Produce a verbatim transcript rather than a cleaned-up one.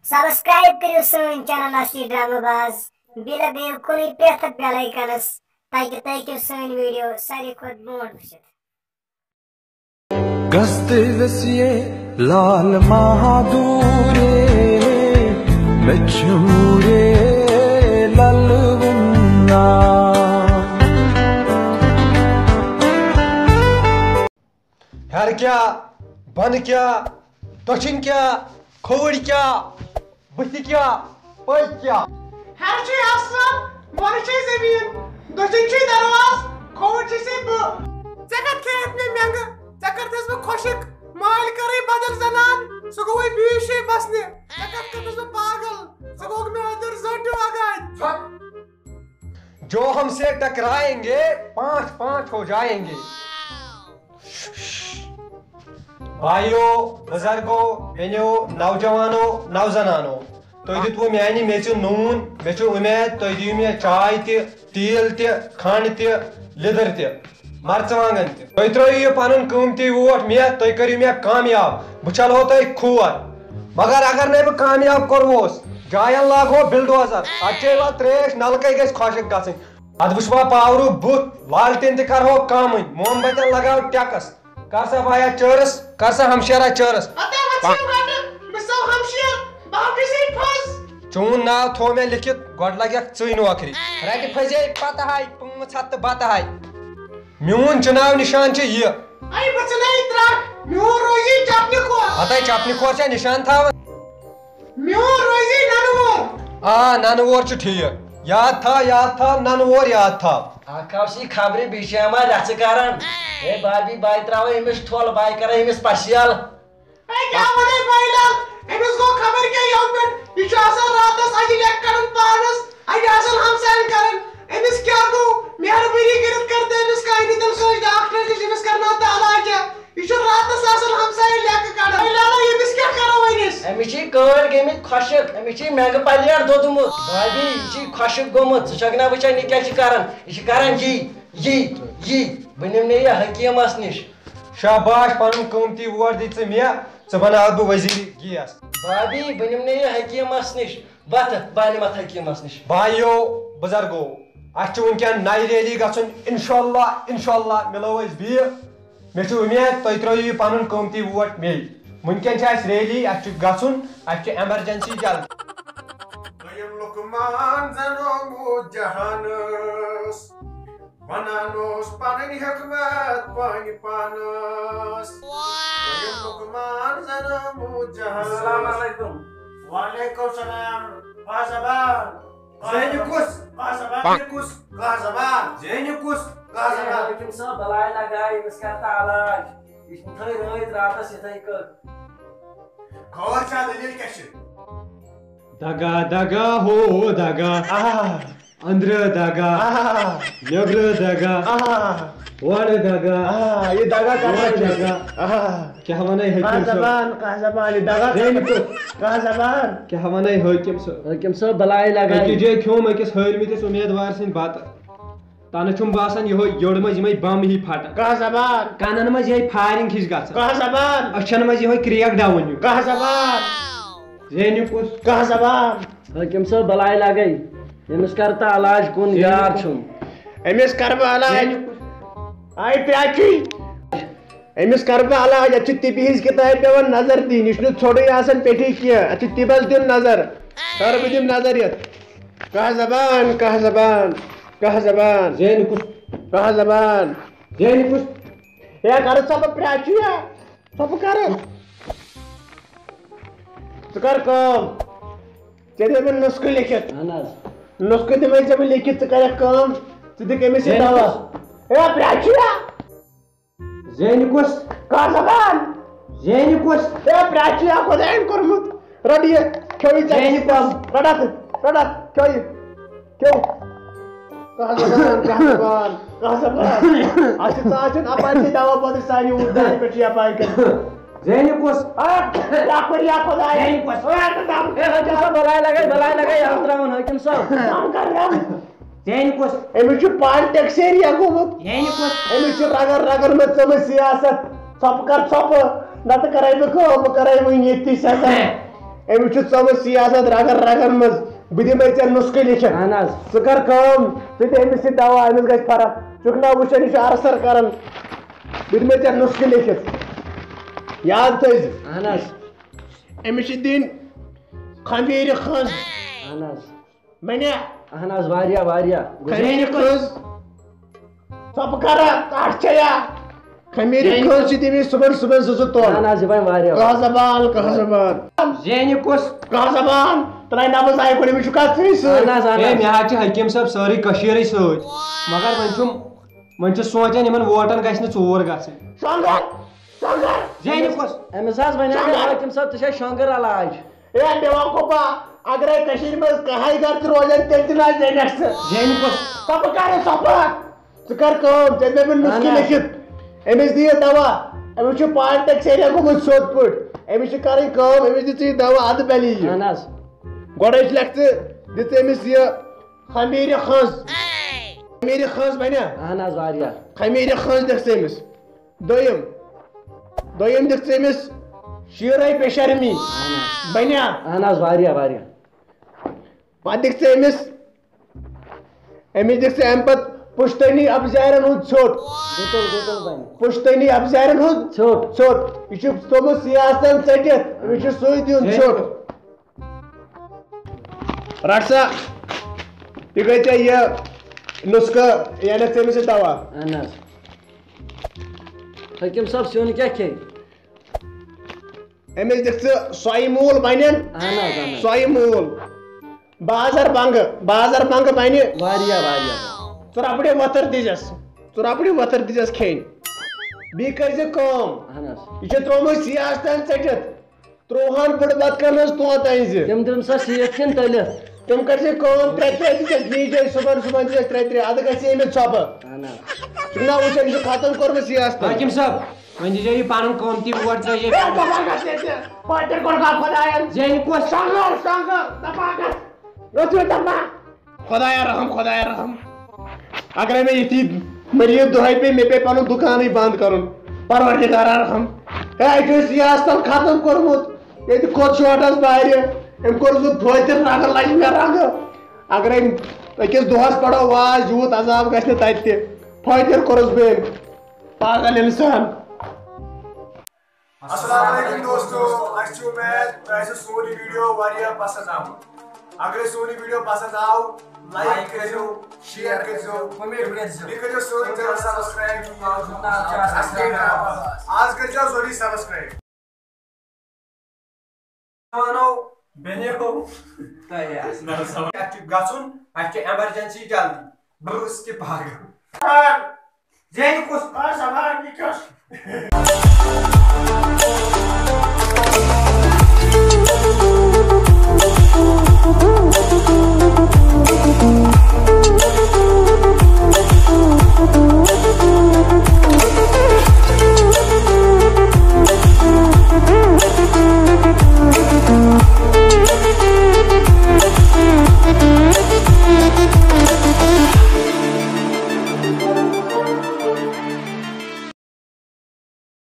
Subscribe کٔرِو سٲنۍ channel اصلی ڈرامہ باز، بیٚیہِ لگٲیِو کُنُے پرٛٮ۪تھ بیل آیکنس، تاکہِ تُہۍ ہیٚکِو سٲنۍ ویڈیو ساروی کھۄتہٕ برونٛٹھ وٕچھِتھ۔ گژھتہٕ گژھِ یے لال مہادورے، مےٚ چھُ رے لل وُننا۔ ہیٚرِ کیٛاہ، بۄنہٕ کیٛاہ، دٔچھِنۍ کیٛاہ، کھووٕرۍ کیٛاہ، بٕتھِ کیٛاہ، پٔتۍ کیٛاہ۔ ہیٚرِ چھُے آسمان، بۄنہٕ چھے زٔمیٖن، دٔچھِنۍ چھُے دروازٕ، کھووُر چھُے سے بہٕ۔ ژےٚ کتھ کھیٚیَتھ مےٚ مٮ۪نٛگہٕ؟ ژےٚ کٔرتھَس بہٕ خۄشِک، مالۍ کٔرٕے بدل زنان، سُہ گوٚوُے بیٚیِس جایہِ بسنہِ۔ ژےٚ کتھ کٔرتھَس بہٕ پاگل، ژٕ گوٚوُکھ مےٚ أدٕر زٔٹۍ وگان۔ جو ہم سے ٹکرائیں گے، پانچ پانچ ہو جائیں گے۔ بھائیو، بزرگو، بیٚنیو، نوجوانو، نوزنانو، تُہۍ دیُتوٕ میانہِ میٚژِ نوٗن۔ مےٚ چھُ اُمید تُہۍ دِیِو مےٚ چاے تہِ، تیٖل تہِ، کھنٛڈ تہِ، لیٚدٕر تہِ، مرژٕوانٛگن تہِ۔ تُہۍ ترٲیِو یہِ پنُن قۭمتی ووٹ مےٚ، تُہۍ کٔرِو مےٚ کامیاب، بہٕ چھلہو تۄہہِ کھور۔ مگر اگر نَے بہٕ کامیاب کوٚرووس، جاین لاگہو بلڈوزر، اتہِ چیٚیوا ترٛیش، نلکے گژھِ خۄشک گژھٕنۍ۔ ادٕ وٕچھ ما پاورُک بُتھ، لالٹین تہِ کرہو کمٕے، موم بتین لگاو ٹیکس۔ کر سا بایا چٲرس، کر سا ہمشیرا چٲرس۔ ہتا وَژھِ گۄڈٕ، بہٕ سا ہمشیر، بہٕ ہا گژھے پھس۔ چون ناو تھوو مےٚ لیکھِتھ، گۄڈٕ لگکھ ژٕے نوکری۔ رٹہِ پھزے پتہٕ ہاے، پانٛژھ ہتھ تہٕ بتہٕ ہاے۔ میون چناو نشان چھُ یہِ۔ اے بہٕ ژھٕنَے یہِ ترٛٹھ، میون روزی چپنہِ کھۄر۔ ہتے چپنہِ کھۄر چھا نشان تھاوان؟ میون روزی ننہٕ وور۔ آ، ننہٕ وور چھُ ٹھیٖک۔ یاد تھاو، یاد تھاو، ننہٕ وور یاد تھاو۔ اکھ آو سی خبرِ، بیٚیہِ چھِ یِوان رژھٕ کران۔ ہے بابی، بہٕ تراوے أمِس ٹھۄل، بہٕ کرے أمِس پسیل۔ ہے کیٛاہ ونے بٲے لال؟ أمِس گوٚو خبر کیٛاہ یَوٕ پٮ۪ٹھ۔ یہِ چھُ آسان راتس اَجہِ لیٚکہٕ کڑان پانس، اَجہِ آسان ہمساین کران۔ أمِس کیٛاہ گوٚو؟ مہربٲنی کٔرِتھ کر تہٕ أمِس کانہِ تل سۭتۍ ڈاکٹرس نِش، أمِس کرناو تہٕ علاج۔ یہِ چھُ راتس آسان ہمساین لیٚکہٕ کڑان۔ ہے لالا، ییٚمِس کیٛاہ کرو وۄنۍ أسۍ؟ أمِس چھِ یہِ کٲلۍ گٔمٕتۍ خۄشک، أمِس چھِ یہِ مٮ۪نٛگہٕ پلیٹ دوٚدمُت۔ بھابی، یہِ چھِ یہِ خۄشک گوٚمُت، ژٕ چھکھ نا وٕچھان یہِ کیٛاہ چھِ کران؟ یہِ چھِ کران یی، یی، یی۔ بہٕ نِمہٕ نے یہِ حکیٖمس نِش۔ شاباش، پنُن قۭمتی ووٹ دِتھ ژٕ مےٚ، ژٕ بناوتھ بہٕ وزیٖرِ گیس۔ بھابی، بہٕ نِمہٕ نے یہِ حکیٖمس نِش۔ وۄتھ، بہٕ انہٕ متھ حکیٖمس نِش۔ بایو، بزرگو، اسہِ چھُ وٕنکیٚن نَیہِ ریلی گژھُن، انشاءاللہ، انشاءاللہ مِلو أسۍ بیٚیہِ۔ مےٚ چھِ اُمید تُہۍ ترٲیِو یہِ پنُن قۭمتی ووٹ مے۔ وٕنکیٚن چھِ اسہِ ریلی، اسہِ چھُ گژھُن، اسہِ چھُ ایمرجنسی جلدی۔ دوٚیِم لُکمان زنومُت جہانس، ونان اوس پنٕنۍ حکمت پنٕنۍ پانس۔ دوٚیِم لُکمان زنومُت جہانس۔ السلام علیکم۔ وعلیکم السلام۔ پاس زبان۔ زینہِ کُس؟ کانٛہہ زبان۔ زینہِ کُس؟ کانٛہہ زبان۔ زینہِ کُس؟ کانٛہہ زبان۔ حٲکِم صٲب، بلاے لگایہِ، أمِس کر تہٕ علاج۔ یہِ چھُ تھٲے رٲتۍ راتس یِتھَے کٔنۍ۔ خٲر چھا، دٔلیٖل کیٛاہ چھِ؟ دگا دگا ہو دگا۔ آہ۔ أنٛدرٕ دگا۔ آہ۔ نیٚبرٕ دگا۔ آہ۔ اورٕ دگا۔ آہ، یہِ دگا کَتھ اورٕ چھِ؟ دگا۔ آہ۔ کیٛاہ وَنَے کانٛہہ حٲکِم صٲب؟ زبان، کانٛہہ زبان، یہِ دگا زینہِ کَتھ؟ کُس؟ کانٛہہ زبان۔ کیٛاہ وَنَے حٲکِم صٲب؟ حٲکِم صٲب، بَلاے لَگان۔ أکِس جایہِ کھیوٚم أکِس ہٲرمٕتِس اُمیدوار سٕنٛدِ بَتہٕ۔ تَنہٕ چھُم باسان یِہوٚے یٔڈ منٛز یِمَے بَم ہی پھَٹان۔ کانٛہہ زبان۔ کَنَن منٛز یِہوٚے فایرِنٛگ ہِش گژھان۔ کانٛہہ زبان۔ أچھَن منٛز یِہوٚے کرٛیک ڈاوُن ہیوٗ۔ کانٛہہ زبان۔ زینہِ کُس؟ کانٛہہ زبان۔ حٲکِم صٲب، بَلاے لَگَے۔ أمِس کَر تہٕ علاج کُن زینہِ یار کُس؟ چھُم۔ أمِس کَرٕ بہٕ علاج۔ زینہِ کُس؟ آے پیچی۔ أمِس کَرٕ بہٕ علاج، اَتھ چھِ طبی ہِنٛز کِتابہِ پٮ۪وان نظر دِنۍ، یہِ چھُنہٕ ژھوٚٹٕے آسان پیٚٹھی کینٛہہ، اَتھ چھِ طِبَس دیُن نظر، کَرٕ بہٕ دِمہٕ نظر یَتھ۔ کانٛہہ زبان، کانٛہہ زبان، کانٛہہ زبان۔ زینہِ کُس؟ کانٛہہ زبان۔ زینہِ کُس؟ ہے، کَرٕ ژٕ بہٕ پرٛاچی ہا، ژٕ بہٕ کَرٕ۔ ژٕ کَر کٲم، ژےٚ دِمَے بہٕ نُسخہٕ لیکھِتھ۔ اَہَن حظ۔ نُسخہٕ دِمَے ژےٚ بہٕ لیکھِتھ، ژٕ کَرَکھ کٲم، ژٕ دِکھ أمِس یہِ زینہِ دوا۔ کُس؟ ہے، پرٛاچی ہا۔ زینہِ کُس؟ کانٛہہ زبان۔ زینہِ کُس؟ ہے، پرٛٮ۪تھ چھُ یا خۄدایَن کوٚرمُت۔ رَٹ یہِ، کھیوٚو یہِ ژےٚ۔ زینہِ کُس؟ رَٹ اَتھ، رَٹ اَتھ، کھیوٚو یہِ۔ کھیوٚو۔ کانٛہہ زبان، کانٛہہ زبان، کانٛہہ زبان۔ اَتھ چھِ ژٕ آسان اَپارِ ژےٚ دَوا پوتٕر سانہِ اوٗرۍ دانہِ پٮ۪ٹھ چھِ یَپارِ کٔرِتھ۔ زینہِ کُس؟ آ، یَپٲرۍ یا خۄدایا۔ زینہِ کُس؟ آ، دَم۔ ہے، حٲکِم صٲب، بَلاے لَگَے، بَلاے لَگَے، یَتھ ترٛاوُن، حٲکِم صٲب۔ دَم کَر، دَم۔ زینہِ کُس؟ أمِس چھُ politics area گوٚمُت۔ زینہِ کُس؟ أمِس چھُ رگن رگن منٛز ژٔمٕژ سیاست۔ ژھۄپہٕ کر ژھۄپہٕ، نتہٕ کرے بہٕ کٲم، بہٕ کرے وُنہِ ییٚتھی سیاست۔ ہے۔ أمِس چھُ ژوٚمُت سیاست رگن رگن منٛز۔ بہٕ دِمے ژےٚ نُسخہٕ لیکھِتھ۔ اہن حظ۔ ژٕ کر کٲم، ژٕ دِ أمِس یہِ دوا، أمِس گژھِ فرق۔ ژٕ چھُکھ نا وٕچھان، یہِ چھُ ارسر کران۔ بہٕ دِمے ژےٚ نُسخہٕ لیکھِتھ۔ یاد تھٲیزِ۔ اہن حظ۔ أمِس چھِ دِنۍ خمبیٖرِ خٔز۔ اہن حظ۔ بنیا۔ اہن حظ، واریاہ، واریاہ۔ خمبیٖرِ خٔز۔ ژۄپہٕ کرا، کَٹھ چھَیا؟ خمبیٖرِ خٔز چھِ تٔمِس صُبحن، صُبحن زٕ زٕ تولہٕ۔ اہن حظ، یہِ بنہِ واریاہ۔ کاہ زبان، کاہ زبان۔ زینہِ کُس؟ کاہ زبان۔ ترٛاے نبض آیہِ گۄڈٕ، أمِس چھُ کَتھ ژٕے سۭتۍ۔ اہن حظ، اہن ہے، حظ۔ مےٚ حظ چھِ حکیٖم صٲب سٲرٕے کٔشیٖرٕے سۭتۍ۔ مگر وۄنۍ چھُم، وۄنۍ چھِ سونٛچان یِمن ووٹن گژھِ نہٕ ژوٗر گژھٕنۍ۔ شۄنٛگَر، شۄنٛگَر۔ زینہِ کُس؟ أمِس حظ وَنیٛاو مےٚ شۄنٛگَر۔ حٲکِم صٲب، ژٕ چھَکھ شۄنٛگَر علاج۔ اے بیوقوفا، اگرے کٔشیٖرِ منٛز کہے گرٕ تہِ روزن، تیٚلہِ تہِ نہ زینکھ ژٕ۔ زینہِ کُس؟ سۄ بہٕ کرٕ سۄ پتھ۔ ژٕ کر کٲم، ژےٚ دِمے بہٕ نُسخہٕ اہن حظ۔ لیکھِتھ۔ أمِس دِ یہِ دوا۔ أمِس چھُ politics area گوٚمُت سیوٚد پٲٹھۍ۔ أمِس چھِ کرٕنۍ کٲم، أمِس دِ ژٕ یہِ دوا، اَدٕ بَلہِ یہِ۔ اہن حظ۔ گۄڈَے چھِ لیکھ ژٕ، دِ ژٕ أمِس یہِ خمیٖرِ خٔز۔ خمیٖرِ خٔز بَنیا؟ اہن حظ، واریاہ۔ خمیٖرِ خٔز دِکھ ژٕ أمِس۔ دوٚیِم، دوٚیِم دِکھ ژٕ أمِس شیٖرَے بے شرمی۔ اہن حظ۔ بَنیا؟ اہن حظ، واریاہ، واریاہ۔ پَتہٕ دِکھ ژٕ أمِس، أمِس دِکھ ژٕ اَمہِ پَتہٕ پُشتٲنی اَبزارٮ۪ن ہُنٛد ژھیوٚٹ۔ گُتُل، گُتُل بَنہِ۔ پُشتٲنی اَبزارٮ۪ن ہُنٛد ژھیوٚٹ۔ ژھیوٚٹ۔ یہِ چھُ تھوٚمُت سیاستَن ژٔٹِتھ، أمِس چھُ سُے دیُن ژھیوٚٹ۔ رَٹ سا، یہِ گٔے ژےٚ یہِ نُسخہٕ، یہِ اَنَکھ ژٕ أمِس یہِ دوا۔ اہن حظ۔ حکیٖم صٲب، سیُن کیٛاہ کھیٚیہِ؟ أمِس دِکھ ژٕ سۄیہِ موٗل بَنَن۔ اہن حظ، اہن حظ۔ سۄیہِ موٗل۔ بازر بنٛگہٕ، بازر بنٛگہٕ بَنہِ۔ واریاہ، واریاہ۔ ژٕ رَبڑِ وۄتٕر دِجَس، ژٕ رَبڑِ وۄتٕر دِجَس کھیٚنۍ۔ بیٚیہِ کٔرۍ زِ کٲم۔ اہن حظ۔ یہِ چھُ ترٛوومُت سیاستَن ژٔٹِتھ۔ ترٛووہَن بٔڑ بتہٕ کَرنَس توت أنۍ زِ۔ تِم دِم سا سیٖکھ کِنہٕ تٔلِتھ؟ تِم کٔرۍ زِ کٲم، ترٛےٚ ترٛےٚ دِژ اَسہِ بیٚیہِ جایہِ، صُبحن صُبحن دِژ اَسہِ ترٛےٚ ترٛےٚ، اَدٕ گژھِ أمِس ژۄپہٕ۔ اہن حظ۔ ژٕ چھُکھ نا وٕچھان، یہِ چھُ ختم کوٚرمُت سیاستَن۔ حٲکِم صٲب، وۄنۍ دیٖزیو یہِ پَنُن قۭمتی ووٹ، ترٛٲیزیو۔ ہے، دَپان گژھ ییٚتہِ، پاٹِر گۄڈٕ گژھ خۄدایَن۔ زینہِ کۄس؟ شۄنٛگَر، شۄنٛگَر، دَپان گژھ۔ رٔٹِو دَپان۔ خۄدایا رحم، خۄدایا رحم۔ اگرے مےٚ یِتھی مٔریٖض دۄہے پیٚیہِ، مےٚ پیٚیہِ پنُن دُکانٕے بنٛد کرُن۔ پروردگارا رحم۔ ہے، اَتہِ اوس یہِ آستان ختم کوٚرمُت۔ ییٚتہِ کھوٚت شوٹس بارِ۔ أمۍ کوٚر سُہ پھٲتِر، رگہٕ لجہِ مےٚ رگہٕ۔ اگرے أکِس دۄہس پرو واز، یوٗت عذاب گژھِ نہٕ تتہِ تہِ۔ پھٲتِر کوٚرُس بہٕ أمۍ۔ پاگل انسان۔ السلام علیکم دوستو، اسہِ چھِ امید تۄہہِ آسہِ سون یہِ ویڈیو واریاہ پسند آمُت۔ اگرے سون یہِ ویڈیو پسند آو، لائک کٔرزیو، شیئر کٔرزیو، کمنٹ کٔرزیو۔ بیٚیہِ کٔرزیو سٲنۍ چینل سبسکرائب۔ آز کٔرزیو ضروری سبسکرائب۔ پانو بیٚنیو۔ تۄہہِ آسہِ۔ اسہِ چھُ گژھُن، اسہِ چھُ ایمرجنسی جلدی۔ بہٕ روٗدُس تہِ پاگل۔ زینہِ کُس؟ آ، زبان یہِ کیٛاہ چھُ؟